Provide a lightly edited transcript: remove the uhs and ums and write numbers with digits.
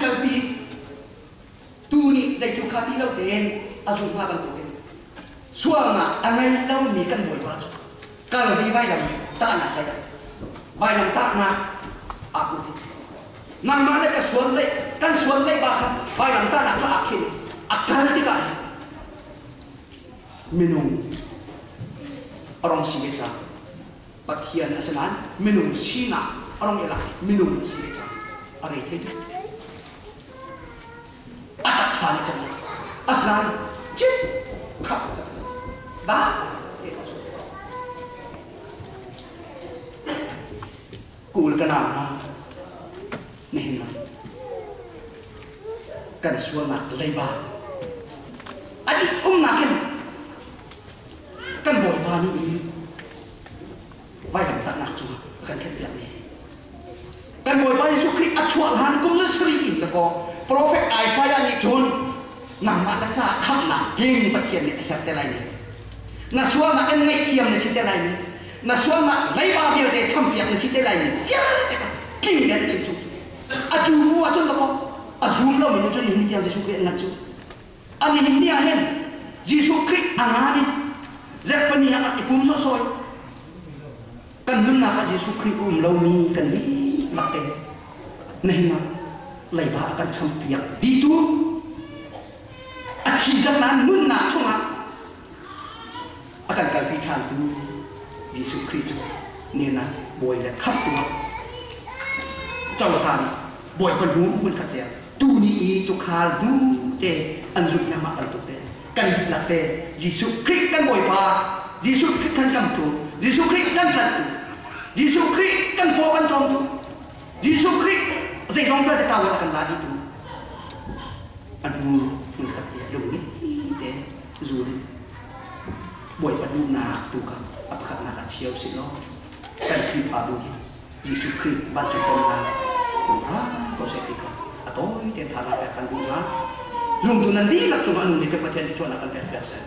kalpi tu nih zei cu kha ti lo tein a zumh hnga bantukin sualnak a ngei lomi kan Bawipa cu Kalvi vailam tahnak vailam vailam tahnak aa put. Nangmah le ka sual le kan sual le ba kha vailam tahnak kha aa khin a kal tikah minung a rong si ve cang. Pathian a si nain minung sinak a rong i lak minung a si ve cang. A rei thei tuk. A taksa nih cun asinain cip khap da kul ka nau hna nihin ah kan sualnak leiba a dih umnak hin kan Bawipa nih vailamtahnak cu a kan khenhpiak mi. Kan Bawipa Jesuh Khrih a chuah hlan kum le sarih in dakaw Prophet Isaiah nih cun nangmah na caah khamhnak tling Pathian nih a ser te lai ni. Na sualnak in ngaihthiam na si te lai ni. Na sualnak leiba vialte champiak na si te lai ni. Vialte kha tling tein a chim chung. A cu bu ahcun dakaw a zum lomi nih cun nihin ni tiang Jesuh Khrih an ngan cu. A nihin ni ah hin Jesuh Khrih a ngan in Zephaniah ah i pum sawhsawh kan nunnak ah Jesuh Khrih a um lomi kan dihlak te nihin ah leiba a kan champiak dihtu a thi cang nain nunnak chungah a kan kalpi ṭhantu Jesuh Khrih cu nihin ah bawi le khamhtu ah cohlan Bawipa hnu hmunkhat te ah tu ni i tuukhal du te an zulh hna bantuk te kan dihlak te Jesuh Khrih kan Bawipa, Jesuh Khrih kan kamtu, Jesuh Khrih kan tlanhtu, Jesuh Khrih kan paw kan cawmtu, Jesuh Khrih zeizong vialte kau in a kan la dihtu an hnu hmunkhat te lungni te zul in Bawipa duhnak tu kha a pakhatnak ah chia usih law kan Khrihfabu hi Jesuh Khrih vancung tonnak kum hram ko seh ti kha a tawi tein thazaang pek kan duh hna. Zumtu nan dihlak cungah a nungmi kan Pathian nih chuahnak kan pek piak seh.